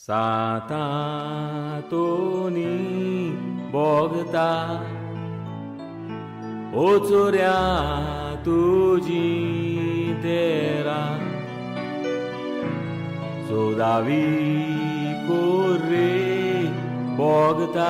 सांतांतोनी भोगता ओचोऱ्या तुजी तेरा चोदावी कोर्रे भोगता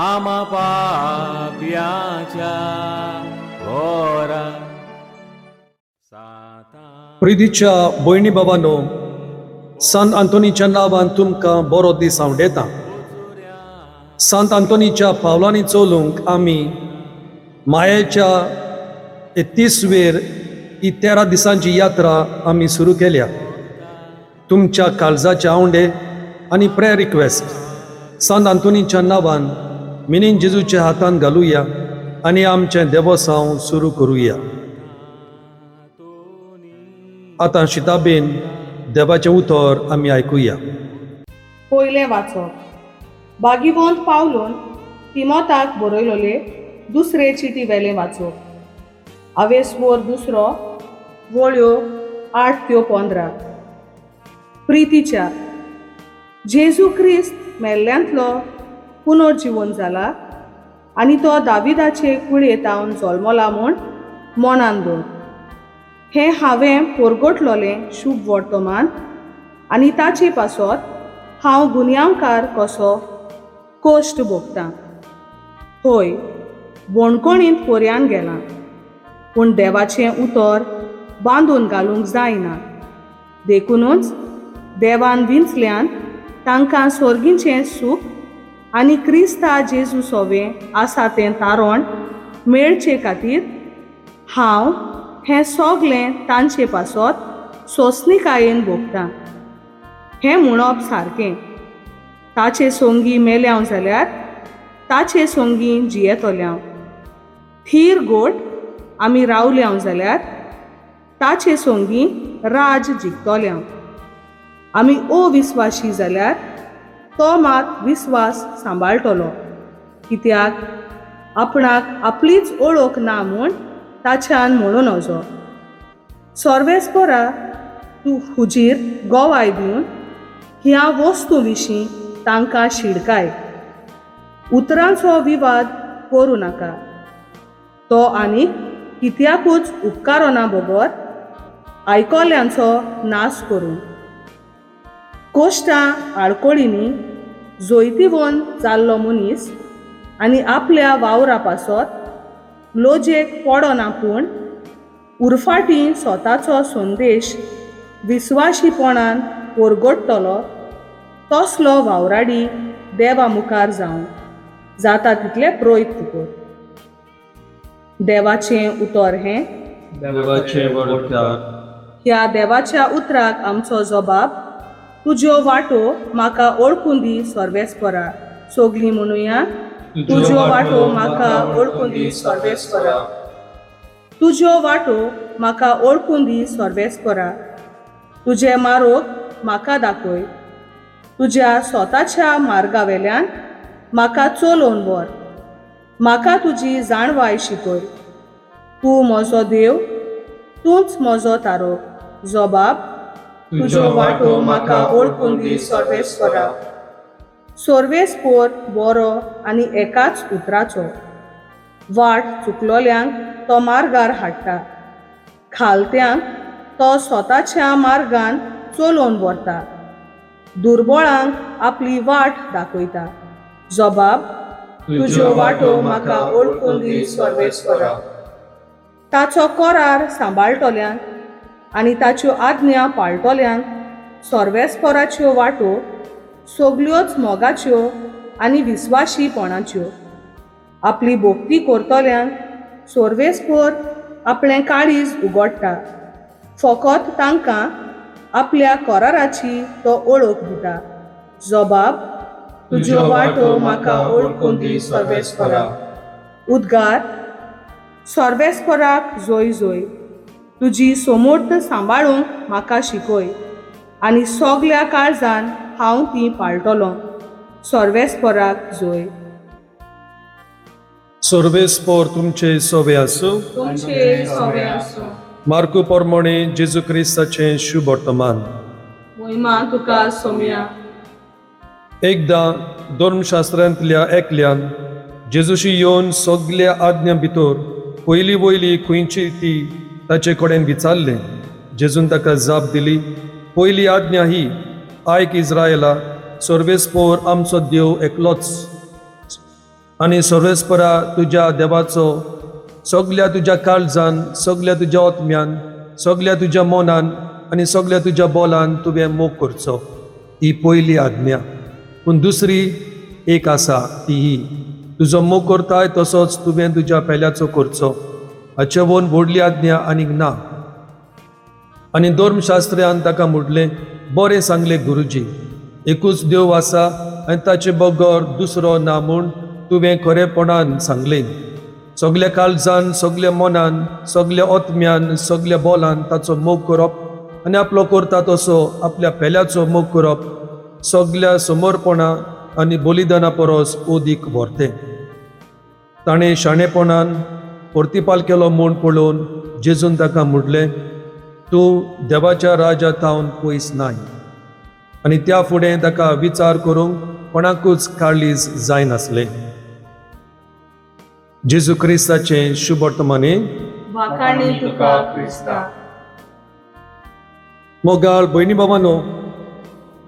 आमा पाप्याच्या घरा. प्रितीच्या भयणी बाबांनो, संत आंतोनीच्या नांवान तुमकां बरो दीस हांव. संत आंतोनीच्या पावलांनी चलूंक आमी मायेच्या 30वेर ही 13 दिसांची यात्रा आमी सुरू केल्या. तुमच्या काळजाचे आवंडे आनी प्रेयर रिक्वेस्ट संत आंतोनीच्या नांवान मिनीन जेजूच्या हातान घालुया आनी आमचें देवसांव सुरू करुया. आतां शिताबेन देवाचें उतर आमी आयकुया. पयलें वाचप बागीवंत पावलून तिमोताक बरयलोले दुसरे चिटी वेलें वाचप. आवेस्वोर दुसरो, वळ्यो 8 त्यो 15. प्रितीच्या जेजू क्रिस्त मेल्ल्यांतलो पुनर्जिवन जाला आनी तो दाविदाचे कुळयेतावन जल्मला म्हूण मनान दवर. हें हांवें पोरगोटलोलें शुभ वर्तमान आनी ताचे पासत हांव गुन्यांवकार कसो कश्ट भोगतां. हय, बोणकोणींत पर्यान गेलां, पूण देवाचें उतर बांदून घालूंक जायना. देखुनूच देवान विंचल्यान तांकां सोर्गीचें सूख आनी क्रिस्ता जेजू सोवें आसा तें तारण मेळचे खातीर हांव हें सगलें तांचे पासत सोंसणिकायेन भोगतां. हें म्हणप सारकें, ताचे सोंगी मेल्यांव जाल्यार ताचे सोंगी जियेतल्यांव, थीर गोट आमी रावल्यांव जाल्यार ताचे सोंगी राज जिखतल्यांव, आमी अविस्वाशी जाल्यार तो मात विस्वास सांबाळटलो, कित्याक आपणाक आपलीच ओळख ना म्हूण ताच्यान म्हणूं नजो. सर्वेस्परा तूं हुजीर गोवाय दिवन ह्या वस्तू विशीं तांकां शिडकाय. उतरांचो विवाद करूं नाका, तो आनीक कित्याकूच उपकारना बगर आयकोल्यांचो नाश करूं. कोश्टां आडकोळींनी जैतिवन जाल्लो मनीस आनी आपल्या वावरा पासत लोजेक पडना, पूण उरफाटी स्वताचो संदेश विस्वाशीपणान परगटतलो तसलो वावराडी देवा मुखार जावन जाता तितले प्रयत्न कर. देवाचें उतर हें देवाचें वरदान. ह्या देवाच्या उतराक आमचो जबाब, तुज्यो वाटो म्हाका ओळखून दी सर्वेस्परा. सगलीं म्हणुया, तुज्यो वाटो म्हाका ओळखून दी सर्वेस्परा. तुज्यो वाटो म्हाका ओळखून दी सर्वेस्परा. तुजें मारोग म्हाका दाखय, तुज्या स्वताच्या मार्गा वेल्यान म्हाका चलोवन व्हर. म्हाका तुजी जाणवाय शिकय. तूं म्हजो देव, तूंच म्हजो तारो. जबाब, तुज्यो वाटो म्हाका ओळखून दी सर्वेस्परा. सर्वेस्पोर बरो आनी एकाच उतराचो, वाट चुकलोल्यांक तो मार्गार हाडटा, खालत्यांक तो स्वताच्या मार्गान चलोवन व्हरता, दुर्बळांक आपली वाट दाखयता. जबाब, तुज्यो वाटो म्हाका ओळखून दी सर्वेस्परा. ताचो करार सांबाळटल्यांक आनी ताच्यो आज्ञा पाळटल्यांक सर्वेस्पराच्यो वाटो सगल्योच मोगाच्यो आनी विस्वाशीपणाच्यो. आपली भक्ती करतल्यांक सर्वेस्पोर आपलें काळीज उगडटा, फकत तांकां आपल्या कराराची तो ओळख दिता. जबाब, तुज्यो वाटो म्हाका ओळखून दी सर्वेस्परा. उद्गार, सर्वेस्पराक जोय जोय. तुजी समर्थ सांबाळूंक म्हाका शिकय आनी सगल्या काळजान हांव ती पाळटलो. सर्वेस्पराक जोय. सर्वेस्पोर तुमचे सोवे आसूं. तुमचे सोवे आसूं. मार्कू परमणे जेजू क्रिस्ताचें शुभ वर्तमान. मोहिमा तुका सोम्या। एकदां धर्मशास्त्रांतल्या एकल्यान जेजूशी येवन सगल्या आज्ञा भितर पयली वयली खंयची ती ताचे कडेन विचारलें। जेजून ताका जाप दिली, पयली आज्ञा ही, आयक इस्रायला, सर्वेस्पोर आमचो देव एकलोच आनी सर्वेस्परा तुज्या देवाचो सगल्या तुज्या काळजान, सगल्या तुज्या आत्म्यान, सगल्या तुज्या मनान आनी सगल्या तुज्या बोलान तुवें मोग करचो। ही पयली आज्ञा। पूण दुसरी एक आसा ती ही, तुजो मोग करताय तसोच तुवें तुज्या पेल्याचो करचो। हाचे वोन व्हडली आज्ञा आनीक ना। आनी धर्मशास्त्र्यान ताका म्हटलें, बरें सांगलें गुरुजी, एकूच देव आसा आनी ताचे बगर दुसरो ना म्हूण तुवें खरेपणान सांगलें। सगल्या काळजान, सगल्या मनान, सगल्या आत्म्यान, सगल्या बोलान ताचो मोग करप आनी आपलो करता तसो आपल्या पेल्याचो मोग करप सगल्या समर्पणा आनी बलिदाना परस अदीक व्हरतें। ताणें शाणेपणान प्रतिपाल केलो म्हूण पळोवन जेजून ताका म्हटलें, तूं देवाच्या राजा थावन पयस नाय। आनी त्या फुडें ताका विचार करूंक कोणाकूच काळीज जायनासलें। जेजू क्रिस्ताचें शुभवर्तमाने। वाखाणी तुका क्रिस्ता। मोगाळ भयणी बाबानो,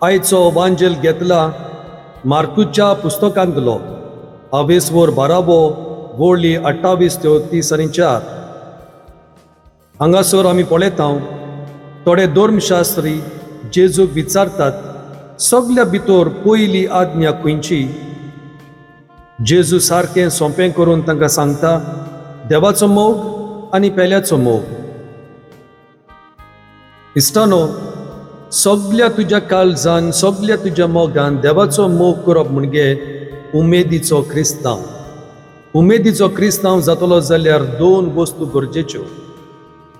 आयचो वांजेल घेतला मार्कुच्या पुस्तकांतलो आवेसवर बारावो वळी 28 ते 30 आनी 4। हांगासर आमी पळयता थोडे धर्मशास्त्री जेजूक विचारतात, सगल्या भितर पयली आज्ञा खंयची? जेजू सारकें सोंपें करून तांकां सांगता, देवाचो मोग आनी पेल्याचो मोग। इश्टानो, सगल्या तुज्या काळजान, सगल्या तुज्या मोगान देवाचो मोग करप म्हणजे उमेदीचो क्रिस्तांव। उमेदीचो क्रिस्तांव जातलो जाल्यार दोन वस्तू गरजेच्यो,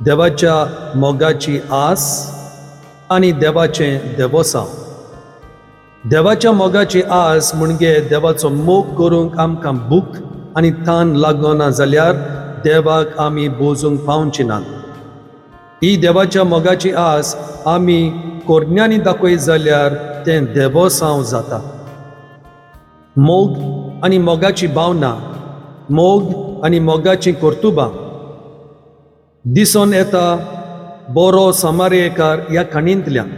देवाच्या मोगाची आस आनी देवाचें देवोसांव। देवाच्या मोगाची आस म्हणजे देवाचो मोग करूंक आमकां भूक आनी तान लागना जाल्यार देवाक आमी बोजूंक पावची नात। ही देवाच्या मोगाची आस आमी कोरण्यांनी दाखयत जाल्यार तें देवोसांव जाता। मोग आनी मोगाची भावना, मोग आनी मोगाची कर्तुबां दिसून येता बरो समारेकार ह्या काणयेंतल्यान।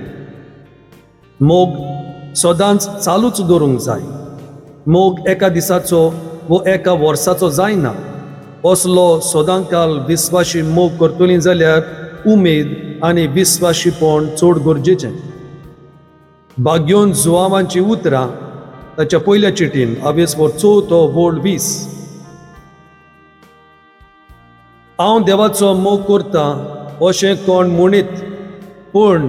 मोग सदांच चालूच दवरूंक जाय। मोग एका दिसाचो वो एका वर्साचो जायना। असलो सदांकाल विस्वाशी मोग करतली जाल्यार उमेद आनी विस्वाशीपण चड गरजेचें। बाग्योन जुवांवांची उतरां ताच्या पयल्या चिटीन आवेसवर 4 वोळ 20। हांव देवाचो मोग करतां अशें कोण म्हणीत, पूण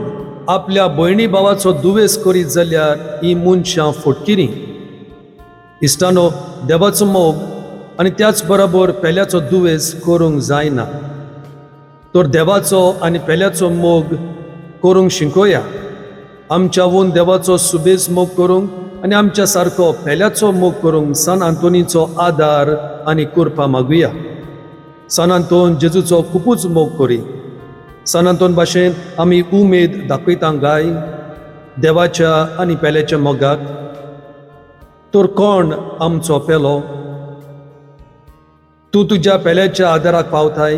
आपल्या भयणी भावाचो दुवेस करीत जाल्यार ही मनशां फटकिरी। इश्टानो, देवाचो मोग आनी त्याच बरोबर पेल्याचो दुवेस करूंक जायना, तर देवाचो आनी पेल्याचो मोग करूंक शिकोया। आमच्या वून देवाचो सुबेज मोग करूंक आनी आमच्या सारको पेल्याचो मोग करूंक सान आंतोनीचो आदार आनी कृपा मागुया। सान आंतोन जेजूचो खुबूच मोग करी। सान आंतोन भाशेन आमी उमेद दाखयता गाय देवाच्या आनी पेल्याच्या मोगाक। तर कोण आमचो पेलो? तूं तुज्या पेल्याच्या आदाराक पावताय?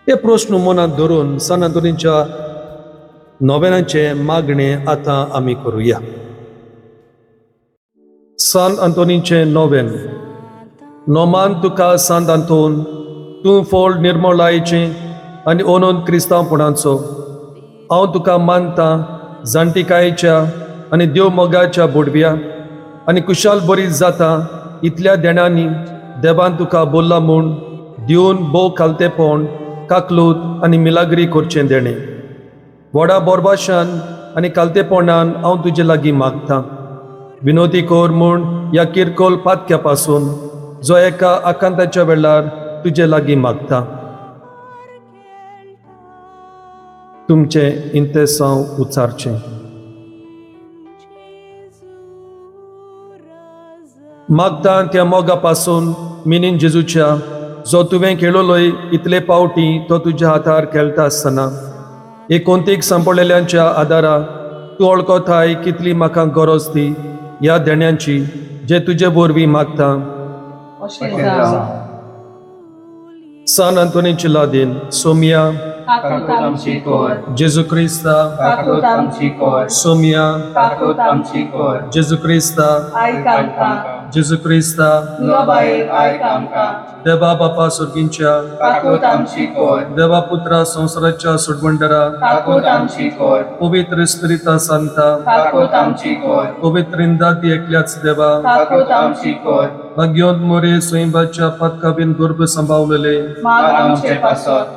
हे प्रस्न मनांत धरून सान आंतोनीच्या नोवेनाचें मागणें आतां आमी करुया। सान आंतोनीचें नोवेन। नोमान तुका सांत आंतोन, तूं फळ निर्मळायेचें आनी अनंत क्रिस्तांवपणाचो। हांव तुका मानता जाणटिकायेच्या आनी देव मोगाच्या बोडव्या आनी कुशाल बरी जाता इतल्या देणांनी देवान तुका बोल्ला म्हूण दिवन भोव खालतेपण, काकलूत आनी मिलाग्री करचें देणें। व्हडा बोरबाशान आनी कालतेपणान हांव तुजे लागीं मागता, विनोदी कर म्हूण ह्या किरकोळ पातक्या पासून जो एका आकांताच्या वेळार तुजे लागीं मागता। तुमचें इंतेसांव उच्चारचें। मागता त्या मोगा पासून मिनीन जेजूच्या जो तुवें खेळलोय इतले पावटी तो तुज्या हातार खेळटा आसतना एकोणतीक सांपडलेल्यांच्या आदारा तूं वळखताय कितली म्हाका गरज ती ह्या देण्यांची जे तुजे वरवीं मागता. अशें जावं. सान अंतोनीची लादीन सोमिया काकूत आमची कर. जेजू क्रिस्ता काकूत आमची कर. सोमिया काकूत आमची कर. जेजू क्रिस्ता आयक आमकां. जेजू क्रिस्ता दुराबायेक आयक आमकां. देवा बापा सुर्गींच्या काकूत आमची कर. देवा पुत्रा संवसाराच्या सुटबंडरा काकूत आमची कर. पवित्र स्पिरिता सांता काकूत आमची कर. पवित्र इंदादी एकल्याच देवा काकूत आमची कर. भाग्योंत मोरे स्वयंबाच्या पातकाबीन गर्भ सांबावलेले माग आमचे पासत.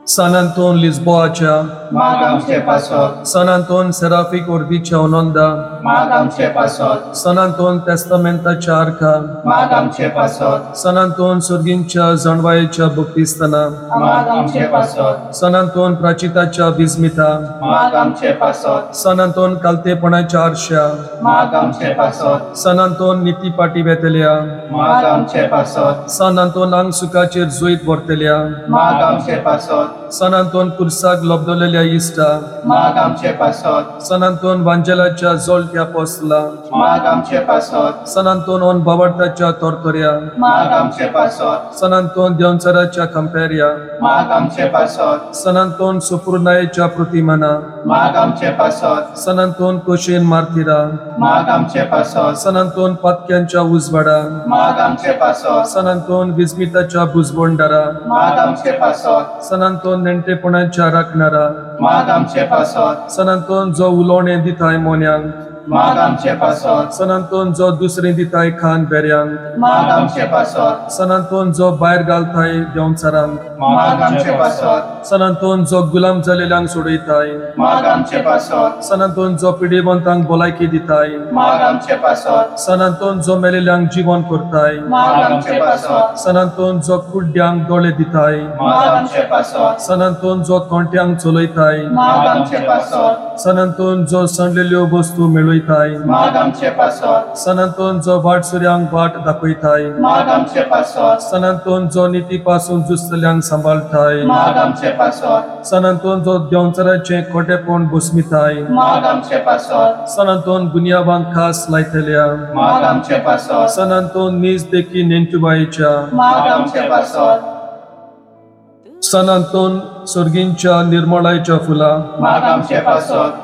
सान अंतोन लिस्बोआच्या माग आमचे पासत. सान अंतोन सेराफिक ओर्दीच्या ओनंदा माग आमचे पासत. सान अंतोन तेस्तामेंताच्या आर्का माग आमचे पासत. सान अंतोन सुर्गींच्या जाणवायेच्या भक्तिस्तना माग आमचे पासत. सान अंतोन प्राचिताच्या बिजमिता माग आमचे पासत. सान अंतोन कालतेपणाच्या आरश्या माग आमचे पासत. सान अंतोन निती पाटी वेतल्या माग आमचे पासत. सान अंतोन आंग सुखाचेर जोयत व्हरतल्या माग आमचे पासत. सान अंतोन कुर्साक लब्दलेल्या इश्टा माग आमचे पासत. सान अंतोन वांजेलाच्या जोलट्या पोसला माग आमचे पासत. सान अंतोन ओन बावडताच्या तोरतोऱ्या माग आमचे पासत. सान अंतोन देवचाराच्या कंपेर्या माग आमचे पासत. सान अंतोन सुपूर्णायेच्या प्रतिमाना माग आमचे पासत. सान अंतोन कोशेन मार्थिरा माग आमचे पासत. सान अंतोन पातक्यांच्या उजवाडा माग आमचे पासत. सान अंतोन विस्मिताच्या बुजबोंडारा माग आमचे पासत. सान अंतोन नेणटेपणाच्या राखणारा माग आमचे पासत. सान अंतोन जो उलोवणें दिताय मोन्यांक माग आमचे पासत. सान अंतोन जो दुसरें दिताय खान बेऱ्यांक माग आमचे पासत. सान अंतोन जो भायर घालताय देंवचारांक माग आमचे पासत. सान अंतोन जो गुलाम जालेल्यांक सोडयताय माग आमचे पासत. सान अंतोन जो पिडेवंतांक भलायकी दिताय माग आमचे पासत. सान अंतोन जो मेलेल्यांक जीवन करताय माग आमचे पासत. सान अंतोन जो कुड्ड्यांक दोळे दिताय माग आमचे पासत. सान अंतोन जो तोंट्यांक चलयताय माग आमचे पासत. सान अंतोन जो सणलेल्यो वस्तू मेळयताय माग आमचे पासत. सान अंतोन जो वाटसुऱ्यांक वाट दाखयताय माग आमचे पासत. सान अंतोन जो निती पासून जुसतल्यांक सांबाळटाय माग आमचे पासत. सान अंतोन जो देंवचाराचें खोटेपण बसमिताय माग आमचे पासत. सान अंतोन गुन्यांवांक खास लायतल्या माग आमचे पासत. सान अंतोन नीज देखी नेंटुबायेच्या माग आमचे पासत. सान अंतोन सर्गींच्या निर्मळायच्या फुलां माग आमचे पासत.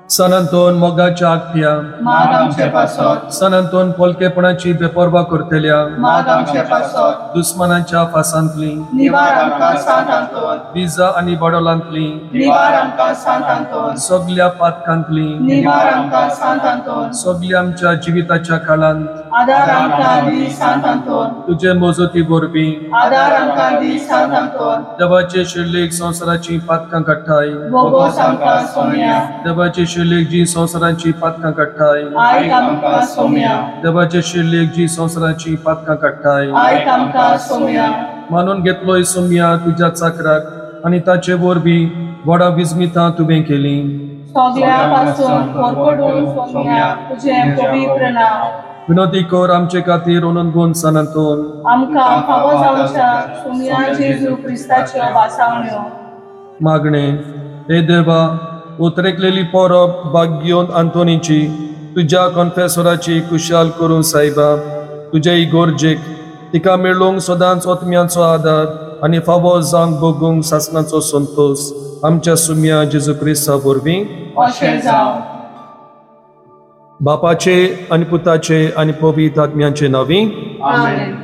सान अंतोन मोगाच्या आगट्या माग आमचे पासत. सान अंतोन पोलकेपणाची बेपर्वा करतल्या माग आमचे पासत. दुस्मानाच्या फासांतली निवार आमकां सांत आंतोन. विजा आनी बडोलांतली निवार आमकां सांत आंतोन. सगल्या पातकांतली निवार आमकां सांत आंतोन. सगल्या आमच्या जिविताच्या काळांत आदार आमकां दी सांत आंतोन. तुजे मजती वरवीं आदार आमकां दी सांत आंतोन. देवाचे शिरलेख संवसाराची पातकां काडटाय बोगोस आमकां सोम्या. देवाचे शिरलेख जी संवसाराची पातकां काडटाय आयक आमकां सोम्या. देवाचे शिरलेख जी संवसाराची पातकां काडटाय आयक आमकां सोम्या. मानून घेतलोय सोम्या तुज्या चाकराक आनी ताचे वरवीं व्हडा विस्मितां तुवें केली. सगल्या पासून पोरपडून सोम्या तुजें पवित्र नांव. विनोदी कर आमचे खातीर अनंतगुण सान अंतोन. आमकां फावो जावच्या सोम्या जेजू क्रिस्ताच्यो वासावण्यो. मागणे. हे देवा, उतरेकलेली परब भाग्योन अंतोनीची तुज्या कॉन्फेसोराची कुशाल करूं सायबा तुजे इगोर्जेक तिका मेळूंक सदांच ओतम्यांचो आदार आनी फावो जावंक भोगूंक सासणाचो संतोश आमच्या सुम्या जेजू क्रिस्ता वरवीं अशें जावं. बापाचे आनी पुताचे आनी पवित्र आत्म्याचे नांवी आमेन.